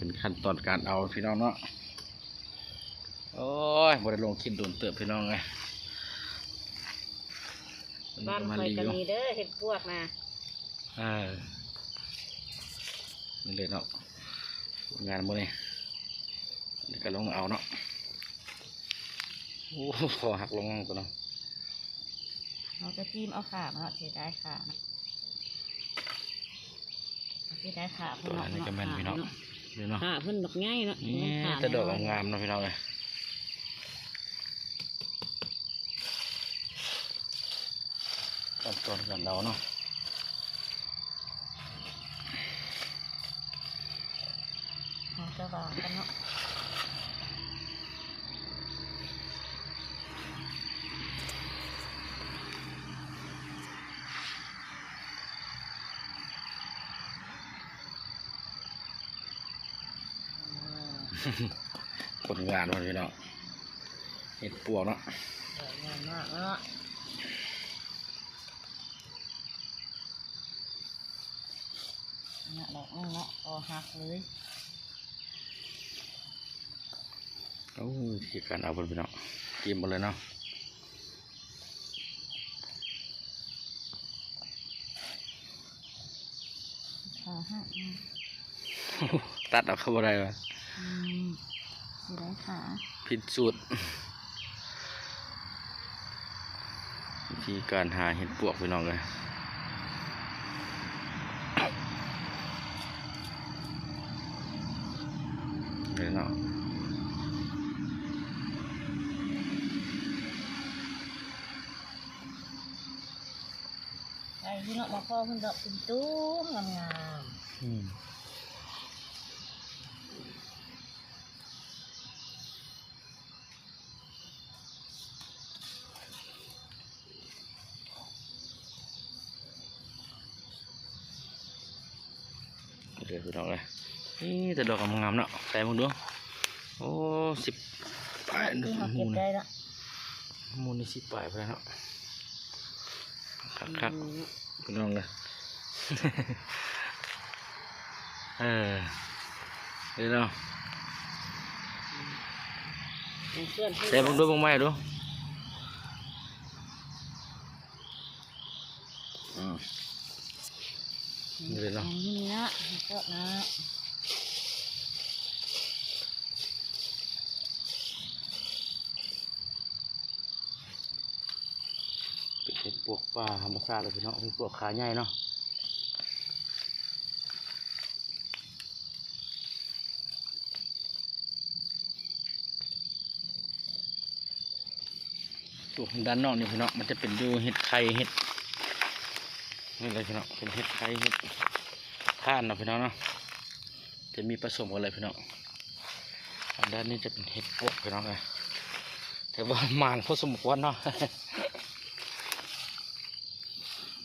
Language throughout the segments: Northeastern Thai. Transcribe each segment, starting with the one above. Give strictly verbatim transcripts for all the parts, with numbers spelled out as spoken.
เป็นขั้นตอนการเอาพี่น้องเนาะ โอ้ย บ่ได้ลงคลิปโดนเติบพี่น้องเอ้ย วันนี้ บ้าน ก็มา ข่อย รีวิว ก็มีเด้อ เห็ดปวกนะ เออ นี่เลยเนาะ งานมื้อนี้ นี่ก็ลงมาเอาเนาะ โอ้ คอหักลงตัวเนาะ เราจะจิ้มเอาขามันเนาะ เสียดายขามัน เสียดายขาเพิ่นเนาะ อันนี้ก็แม่นพี่น้อง เนาะ นี่เนาะ ขาเพิ่นบักใหญ่เนาะ นี่ ขา แต่ดอกงามๆเนาะพี่น้องเอ้ย ขั้นตอนการเอาเนาะ เราจะวางกันเนาะ ผลงานมันพี่น้อง เห็ดปวกเนาะ สวยงามมากเนาะ เนี่ยดอกนึงเนาะ คอหักเลย โอ้ย ที่การเอาเพิ่นพี่น้อง กินหมดเลยเนาะ ขาหักนะ ตัดเอาเข้าบ่ได้วะ อืม เสียดายขา ผิดสูตร วิธีการหาเห็ดปวกพี่น้องเอ้ย เลยเนาะ ไอ้ที่เนาะ มาพ่อเพิ่นดอกตุ้มๆงามๆ อืม เดี๋ยวพี่น้องเอ้ย นี่แต่ดอกงามๆเนาะ ใส่มาดู โอ้ สิบปลาย ที่เรา ห เก็ มู่ บ นี่ ได้ละ หมู่นี่สิบปลายไปแล้วเนาะ คักๆ อืม พี่น้องเอ้ย เออ เดี๋ยวเนาะ เพื่อนๆ ใส่เบิ่งดู เบิ่งใหม่ดู อืม นี่เลยเนาะ นี่นะ พวกนะ เป็นเห็ดปวกป่าธรรมชาติเลยพี่น้อง เห็ดปวกขาใหญ่เนาะ ปลูกด้านนอกนี่พี่น้อง มันจะเป็นอยู่เห็ดไข่เห็ด นี่เลยพี่น้อง เป็นเห็ดไข่เห็ดถ่านเนาะพี่น้องเนาะ จะมีผสมกันเลยพี่น้อง อันด้านนี้จะเป็นเห็ดปวกพี่น้องนะ แต่ว่าหมานพอสมควรเนาะ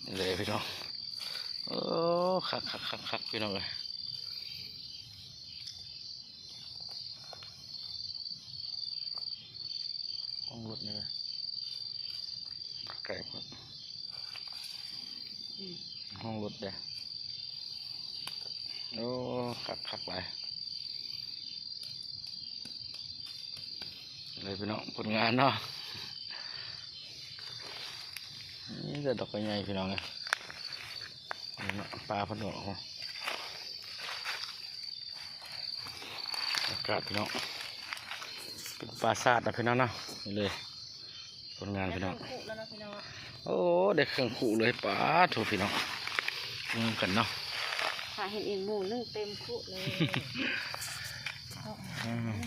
นี่เลยพี่น้อง โอ้ คักคักคักคักพี่น้องเลย ห้องรถนี่นะ ไกลโพด อืม ห้องรถเด้อ โอ้ คักคักหลาย เลยพี่น้อง ผลงานเนาะ นี่แต่ดอกใหญ่พี่น้องเอ้ย นี่เนาะ ปลาเพิ่นออกมา อากาศพี่น้อง เป็นปลาสาดนะพี่น้องเนาะ นี่เลย ผลงานพี่น้อง ได้เครื่องคุแล้วเนาะพี่น้อง โอ้ ได้เครื่องคุเลย ปาดโถพี่น้อง เริ่มกันเนาะ หาเห็ดอีกหมู่หนึ่งเต็มคุเลย อืม